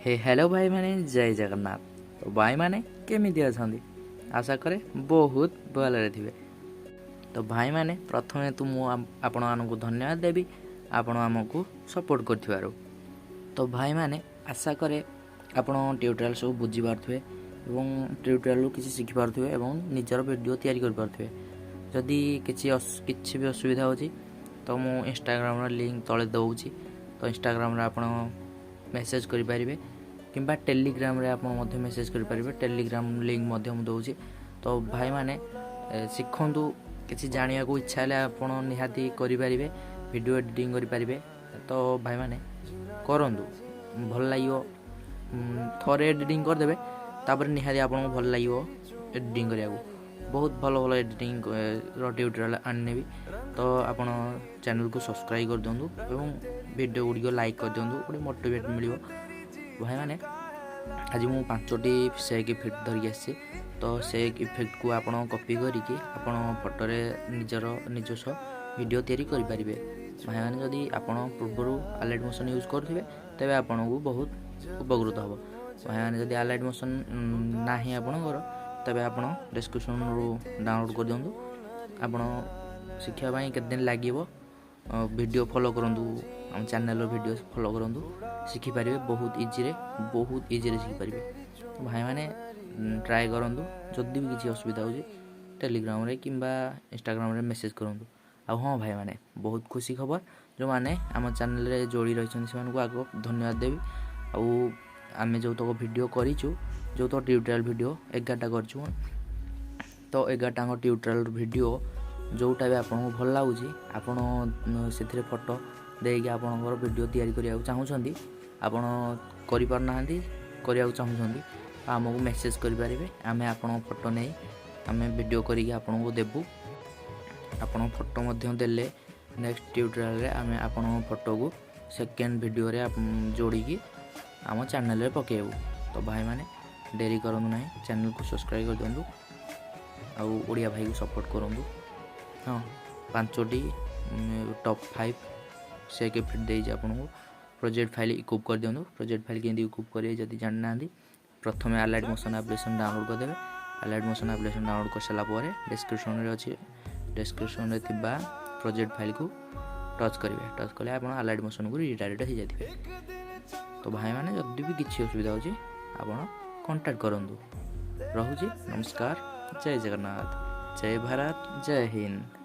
ହେ hello ଭାଇମାନେ, ଜୟ ଜଗନ୍ନାଥ। ତ ଭାଇମାନେ, କେମିତି ଅଛନ୍ତି? ଆଶା କରେ ବହୁତ ଭଲରେ ଥିବେ। ତ ଭାଇମାନେ, ପ୍ରଥମେ ତ ମୁଁ ଆପଣମାନଙ୍କୁ ଧନ୍ୟବାଦ ଦେବି ଆପଣ ଆମକୁ ସପୋର୍ଟ କରିଥିବାରୁ। ତ ଭାଇମାନେ, ଆଶା କରେ ଆପଣ ଟ୍ୟୁଟୋରିଆଲ୍ ସବୁ ବୁଝିପାରୁଥିବେ ଏବଂ ଟ୍ୟୁଟୋରିଆଲ୍ରୁ କିଛି ଶିଖିପାରୁଥିବେ ଏବଂ ନିଜର ଭିଡ଼ିଓ ତିଆରି କରିପାରୁଥିବେ। ଯଦି କିଛି ବି ଅସୁବିଧା ହେଉଛି, ତ ମୁଁ ଇନଷ୍ଟାଗ୍ରାମର ଲିଙ୍କ୍ ତଳେ ଦେଉଛି। ତ ଇନଷ୍ଟାଗ୍ରାମରେ ଆପଣ ମେସେଜ୍ କରିପାରିବେ କିମ୍ବା ଟେଲିଗ୍ରାମରେ ଆପଣ ମଧ୍ୟ ମେସେଜ୍ କରିପାରିବେ। ଟେଲିଗ୍ରାମ ଲିଙ୍କ୍ ମଧ୍ୟ ମୁଁ ଦେଉଛି। ତ ଭାଇମାନେ, ଶିଖନ୍ତୁ। କିଛି ଜାଣିବାକୁ ଇଚ୍ଛା ହେଲେ ଆପଣ ନିହାତି କରିପାରିବେ, ଭିଡ଼ିଓ ଏଡ଼ିଟିଂ କରିପାରିବେ। ତ ଭାଇମାନେ, କରନ୍ତୁ, ଭଲ ଲାଗିବ। ଥରେ ଏଡ଼ିଟିଂ କରିଦେବେ, ତାପରେ ନିହାତି ଆପଣଙ୍କୁ ଭଲ ଲାଗିବ ଏଡ଼ିଟିଂ କରିବାକୁ। ବହୁତ ଭଲ ଭଲ ଏଡ଼ିଟିଂ ର ଟ୍ୟୁଟୋରିଆଲ୍ ଆଣିନେବି। ତ ଆପଣ ଚ୍ୟାନେଲକୁ ସବସ୍କ୍ରାଇବ୍ କରିଦିଅନ୍ତୁ ଏବଂ ଭିଡ଼ିଓ ଗୁଡ଼ିକ ଲାଇକ୍ କରିଦିଅନ୍ତୁ, ଗୋଟେ ମୋଟିଭେଟ୍ ମିଳିବ। ଭାଇମାନେ, ଆଜି ମୁଁ ପାଞ୍ଚଟି ସେକ୍ ଇଫେକ୍ଟ ଧରିକି ଆସିଛି। ତ ସେକ୍ ଇଫେକ୍ଟକୁ ଆପଣ କପି କରିକି ଆପଣ ଫଟୋରେ ନିଜର ନିଜସ୍ୱ ଭିଡ଼ିଓ ତିଆରି କରିପାରିବେ। ଭାଇମାନେ, ଯଦି ଆପଣ ପୂର୍ବରୁ ଆଲାଇଟ୍ ମୋସନ୍ ୟୁଜ୍ କରୁଥିବେ, ତେବେ ଆପଣଙ୍କୁ ବହୁତ ଉପକୃତ ହେବ। ଭାଇମାନେ, ଯଦି ଆଲାଇଟ୍ ମୋସନ୍ ନାହିଁ ଆପଣଙ୍କର, ତେବେ ଆପଣ ଡେସ୍କ୍ରିପସନ୍ରୁ ଡାଉନଲୋଡ଼୍ କରିଦିଅନ୍ତୁ। ଆପଣ ଶିଖିବା ପାଇଁ କେତେ ଦିନ ଲାଗିବ? ଭିଡ଼ିଓ ଫଲୋ କରନ୍ତୁ, ଆମ ଚ୍ୟାନେଲ୍ର ଭିଡ଼ିଓ ଫଲୋ କରନ୍ତୁ, ଶିଖିପାରିବେ ବହୁତ ଇଜିରେ, ବହୁତ ଇଜିରେ ଶିଖିପାରିବେ। ଭାଇମାନେ, ଟ୍ରାଏ କରନ୍ତୁ। ଯଦି ବି କିଛି ଅସୁବିଧା ହେଉଛି, ଟେଲିଗ୍ରାମରେ କିମ୍ବା ଇନଷ୍ଟାଗ୍ରାମରେ ମେସେଜ୍ କରନ୍ତୁ। ଆଉ ହଁ ଭାଇମାନେ, ବହୁତ ଖୁସି ଖବର, ଯେଉଁମାନେ ଆମ ଚ୍ୟାନେଲରେ ଯୋଡ଼ି ରହିଛନ୍ତି, ସେମାନଙ୍କୁ ଆଗ ଧନ୍ୟବାଦ ଦେବି। ଆଉ ଆମେ ଯେଉଁତକ ଭିଡ଼ିଓ କରିଛୁ, ଯେଉଁତକ ଟ୍ୟୁଟୋରିଆଲ୍ ଭିଡ଼ିଓ 11ଟା କରିଛୁ, ତ 11ଟାଙ୍କ ଟ୍ୟୁଟୋରିଆଲ୍ ଭିଡ଼ିଓ ଯେଉଁଟା ବି ଆପଣଙ୍କୁ ଭଲ ଲାଗୁଛି, ଆପଣ ସେଥିରେ ଫଟୋ ଦେଇକି ଆପଣଙ୍କର ଭିଡ଼ିଓ ତିଆରି କରିବାକୁ ଚାହୁଁଛନ୍ତି, ଆପଣ କରିପାରୁନାହାନ୍ତି, କରିବାକୁ ଚାହୁଁଛନ୍ତି, ତ ଆମକୁ ମେସେଜ୍ କରିପାରିବେ। ଆମେ ଆପଣଙ୍କ ଫଟୋ ନେଇ ଆମେ ଭିଡ଼ିଓ କରିକି ଆପଣଙ୍କୁ ଦେବୁ। ଆପଣ ଫଟୋ ମଧ୍ୟ ଦେଲେ ନେକ୍ସଟ ଟ୍ୟୁଟୋରିଆଲରେ ଆମେ ଆପଣଙ୍କ ଫଟୋକୁ ସେକେଣ୍ଡ ଭିଡ଼ିଓରେ ଯୋଡ଼ିକି ଆମ ଚ୍ୟାନେଲରେ ପକାଇବୁ। ତ ଭାଇମାନେ, ଡେରି କରନ୍ତୁ ନାହିଁ, ଚ୍ୟାନେଲକୁ ସବସ୍କ୍ରାଇବ୍ କରିଦିଅନ୍ତୁ ଆଉ ଓଡ଼ିଆ ଭାଇକୁ ସପୋର୍ଟ କରନ୍ତୁ। ହଁ, ପାଞ୍ଚଟି ଟପ୍ ଫାଇଭ୍ ସେକ୍ ଇଫେକ୍ଟ ଦେଇଛି ଆପଣଙ୍କୁ। ପ୍ରୋଜେକ୍ଟ ଫାଇଲ୍ ଇକୁପ୍ କରିଦିଅନ୍ତୁ। ପ୍ରୋଜେକ୍ଟ ଫାଇଲ୍ କେମିତି ଇକୁପ୍ କରିବେ, ଯଦି ଜାଣିନାହାନ୍ତି, ପ୍ରଥମେ ଆଲାଇଟ୍ ମୋସନ୍ ଆପ୍ଲିକେସନ୍ ଡାଉନଲୋଡ଼୍ କରିଦେବେ। ଆଲାଇଟ୍ ମୋସନ୍ ଆପ୍ଲିକେସନ୍ ଡାଉନଲୋଡ଼୍ କରିସାରିଲା ପରେ ଡେସ୍କ୍ରିପସନ୍ରେ ଅଛି, ଡେସ୍କ୍ରିପସନ୍ରେ ଥିବା ପ୍ରୋଜେକ୍ଟ ଫାଇଲ୍କୁ ଟଚ୍ କରିବେ। ଟଚ୍ କଲେ ଆପଣ ଆଲାଇଟ୍ ମୋସନ୍କୁ ରିଡାଇରେକ୍ଟ ହେଇଯାଇଥିବେ। ତ ଭାଇମାନେ, ଯଦି ବି କିଛି ଅସୁବିଧା ହେଉଛି, ଆପଣ କଣ୍ଟାକ୍ଟ କରନ୍ତୁ। ରହୁଛି, ନମସ୍କାର, ଜୟ ଜଗନ୍ନାଥ, ଜୟ ଭାରତ, ଜୟ ହିନ୍ଦ।